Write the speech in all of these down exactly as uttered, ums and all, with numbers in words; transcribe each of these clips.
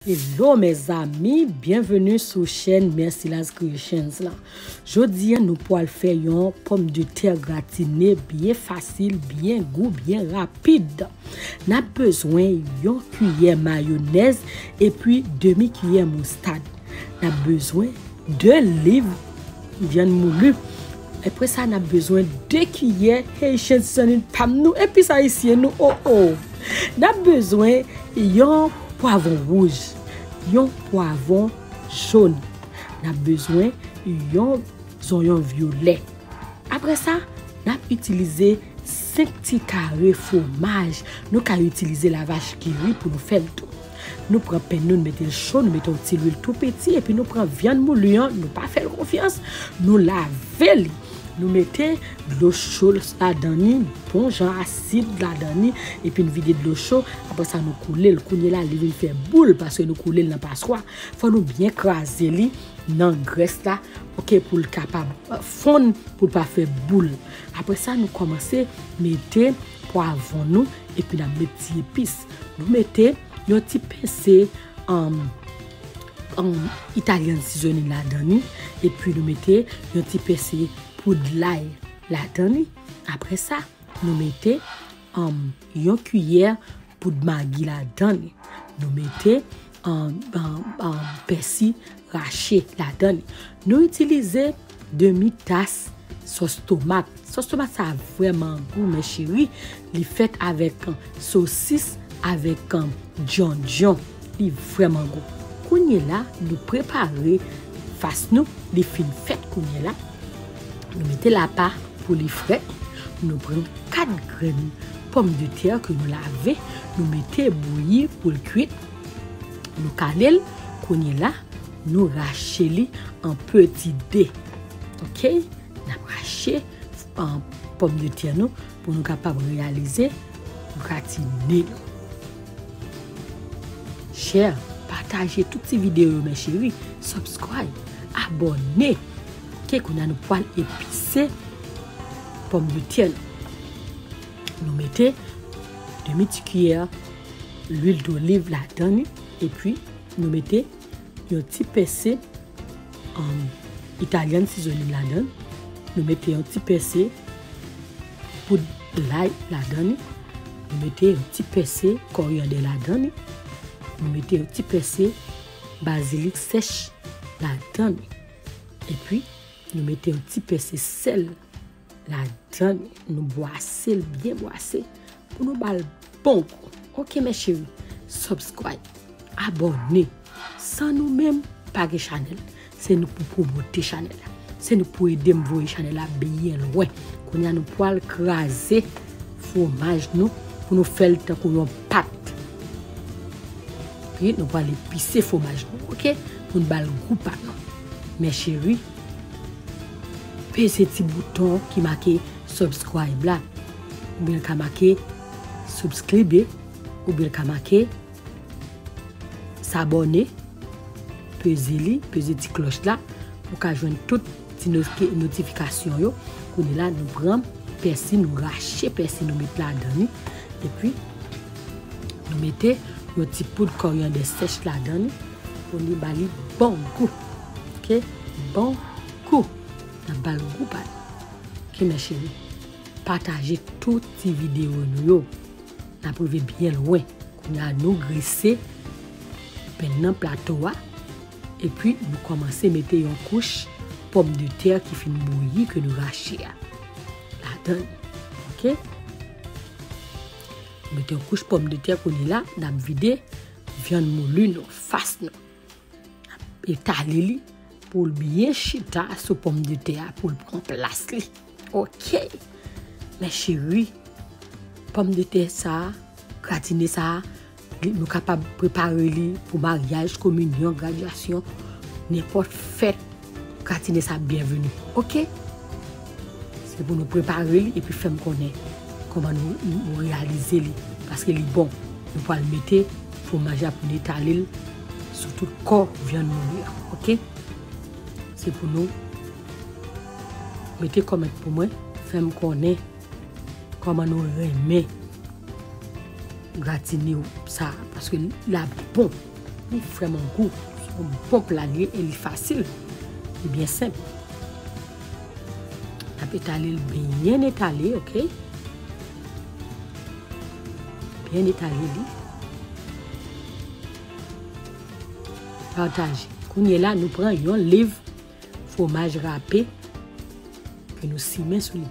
Hello mezanmi, byenveni sou chèn Mercila's Creations la. Jodi a nou pral fè yon pòmdetè gratine byen fasil, byen gou, byen rapid. N ap bezwen yon kiyè mayonèz epi demi kiyè moustad. N ap bezwen de liv vyann mouli. Apre sa, n ap bezwen de kiyè Haitian seasoning pa m nou, epis ayisyen nou, o o. N ap bezwen yon pwavwon wouj, yon pwavwon jòn. N ap bezwen yon zonyon vyolè. Apre sa, n ap itilize senk ti kare fwomaj. Nou ka itilize lavach kiri pou nou fè l tou. Nou pran pen nou, nou mete l cho, nou mete yon ti lwil tou piti, epi nou pran vyann mouli an, nou pa fè l konfyans, nou lave li. Nou mete dlo cho ladan li, bon jan asid ladan li, epi n vide dlo cho. Apre sa, nou koule l. Kounye la, li vin fè boul, paske nou koule l nan paswa. Fò nou byen kraze li nan grès la, oke, pou l kapab, eh, fonn, pou l pa fè boul. Apre sa, nou kòmanse mete pwavwon nou, epi n ap met ti epis. Nou mete yon ti pense, um, um, Italian seasoning ladan li, epi nou mete yon ti pense poud lay ladan li. Apre sa, nou mete, um, yon kiyè poud magi ladan li. Nou mete, um, um, um, pèsi rache ladan li. Nou itilize demi tas sòs tomat. Sòs tomat sa vrèman gou, mes chéri. Li fèt avèk, um, sosis, avèk, um, djondjon. Li vrèman gou. Kounye la, nou prepare fas nou. Li fin fèt kounye la. Nou mete l apa pou li frèt. Nou pran kat grenn pòmdetè ke nou lave. Nou mete bouyi pou l kwit. Nou kale l. Kounye la, nou rache li an peti de. Oke? N ap rache, an, pòmdetè nou pou nou kapab reyalize gratine nou. Share, pataje tout ti videyo yo, mes chéri. Subscribe, abòne. Oke, kounye a nou pral epise pòmdetè nou. Nou mete demi ti kiyè lwil doliv ladan li, epi nou mete yon ti pense, um, Italian seasoning ladan. Nou mete yon ti pense poud lay ladan li. Nou mete yon ti pense kòriyandè ladan li. Nou mete yon ti pense bazilik sèch ladan li. Epi, nou mete yon ti pense sèl ladan li. Nou bwase l, byen bwase, pou nou ba l bon gou. Oke, mes chéri, subscribe, abòne. San nou menm, pa gen chanèl. Se nou pou pwomote chanèl la. Se nou pou ede m voye chanèl la byen lwen. Kounye a, nou pral kraze fwomaj nou pou nou fè l tankou yon pat. Epi, nou pral epise fwomaj nou, oke? Pou n ba l gou pa nou. Mes chéri, peze ti bouton ki make subscribe la. Oubyen l ka make subscribe, oubyen l ka make s'abonner, peze li, peze ti klòch la, ou ka jwenn tout ti noke-, notifikasyon yo. Kounye la, nou pran pèsi, nou rache pèsi, nou met ladan li. Epi, nou mete yon ti poud kòriyandè sèch ladan li pou li ba li bon gou. Oke? Bon gou. N ap ba l gou pa l. Oke, mes chéri. Pataje tout ti videyo nou yo. N ap rive byen lwen. Kounye a, nou grese pen nan plato a. Epi, nou kòmanse mete yon kouch pòmdetè ki fin bouyi, ke nou rache a ladan l. Oke? Mete yon kouch pòmdetè, kounye la, n ap vide vyann mouli nou, fas nou. N ap etale li pou l byen chita sou pòmdetè a, pou l pran plas li. Oke. Mes chéri, pòmdetè sa a, gratine sa a, li, nou kapab prepare li pou maryaj, kominyon, gradyasyon, nenpòt fèt, gratine sa byenveni. Oke? Se pou nou prepare li epi fè m konnen kòman nou, nou reyalize li. Paske li bon. Nou pral mete fwomaj la pou nou etale l sou tout kò vyann mouli a. Oke? Se pou nou mete kòmantè pou mwen, fè m konnen kòman nou renmen gratine sa, paske l ap bon. Li vrèman gou. Se yon bon pla li ye e li fasil. Li byen senp. N ap etale l byen etale, oke? Byen etale li. Pataje. Kounye la, nou pran yon liv fwomaj rape ke nou simen sou li.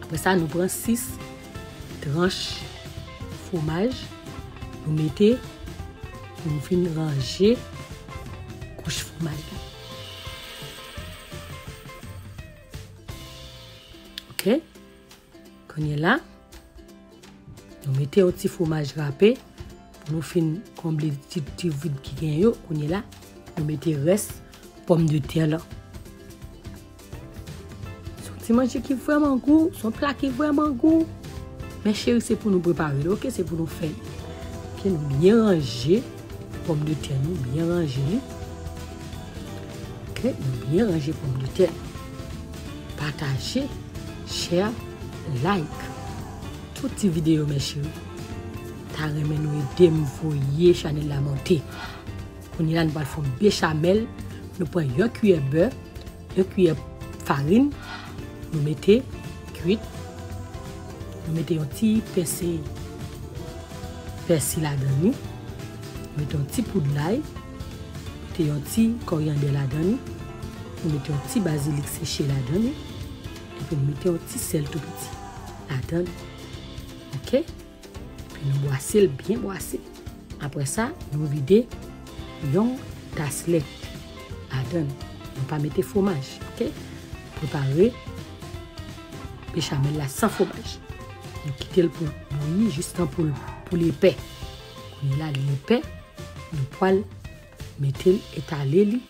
Apre sa, nou pran sis tranch fwomaj, nou mete pou nou fin ranje kouch fwomaj la. Oke? Kounye la, nou mete yon ti fwomaj rape pou nou fin konble ti, ti vid ki gen yo. Kounye la, nou mete rès pòmdetè lan. Se yon ti manje ki vrèman gou, se yon pla ki vrèman gou. Men cheri, se pou nou prepare l, oke? Se pou nou fè l. Oke, nou byen ranje pòmdetè nou, byen ranje li. Oke, nou byen ranje pòmdetè. Pataje, share, like. Tout ti videyo, mes chéris. Ta renmen nou ede m voye chanèl la monte. Kounye la, nou pral fè yon bechamel. Nou pran yon kiyè bè, yon kiyè farin. Nou mete kwit. Nou mete yon ti pèse pèsi ladan li. Mete yon ti poud lay. Mete yon ti koryandè ladan li. Nou mete yon ti bazilik seche ladan li. Epi nou mete yon ti sèl tou piti ladan li. Oke? Epi nou bwase l, byen bwase. Apre sa, nou vide yon tas lèt ladan l. Nou pa mete fwomaj, oke? Prepare bechamel la san fwomaj. Nou kite l pou bouyi jistan pou l, pou l epè. Kounye la, li epè, nou pral mete l, etale li.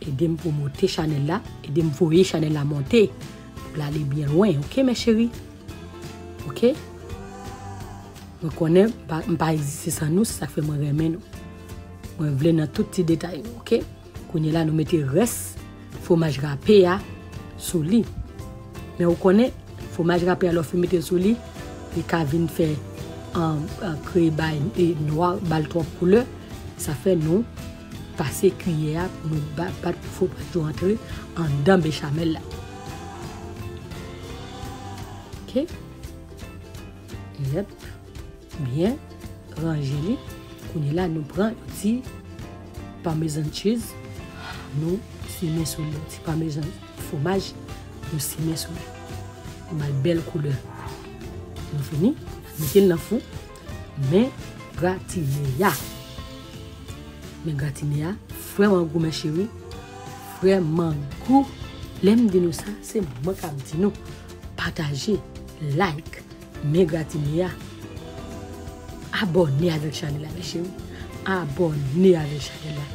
Ede m pwomote chanèl la, ede m voye chanèl la monte pou l ale byen lwen, oke, mes chéris? Oke? Mwen konnen m pa, m pa egziste san nou, se sa k fè mwen renmen nou. Mwen vle nan tout ti detay nou, oke? Kounye la, nou mete rès fwomaj rape a sou li. Men ou konnen, fwomaj rape a, lè w fin mete l sou li, li ka vin fè, an, an, kreye bay, e, nwa, ba l twòp koulè. Sa fè nou pase kiyè a pou nou ba-, bat pou fwomaj yo antre anndan bechamel la. Oke? Yep. Byen ranje li. Kounye la, nou pran yon ti parmesan cheese, nou simen sou li. Yon ti parmesan fwomaj, nou simen sou li. Pou bay bèl koulè. Nou fini, mete l nan fou. Men gratine a. Men gratine a vrèman gou, mes chéris. Vrèman gou. Lè m di nou sa, se mwen k ap di nou. Pataje, like, men gratine a. Abòne avèk chanèl la, mes chéris. Abòne avèk chanèl la.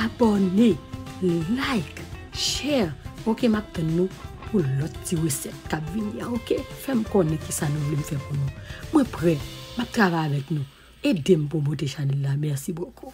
Abòne, like, share. Oke, m ap tann nou pou lòt ti resèt k ap vini an, oke? Fè m konnen kisa nou vle m fè pou nou. Mwen prè, m ap travay avèk nou. Ede m pwomote chanèl la. Mèsi bokou.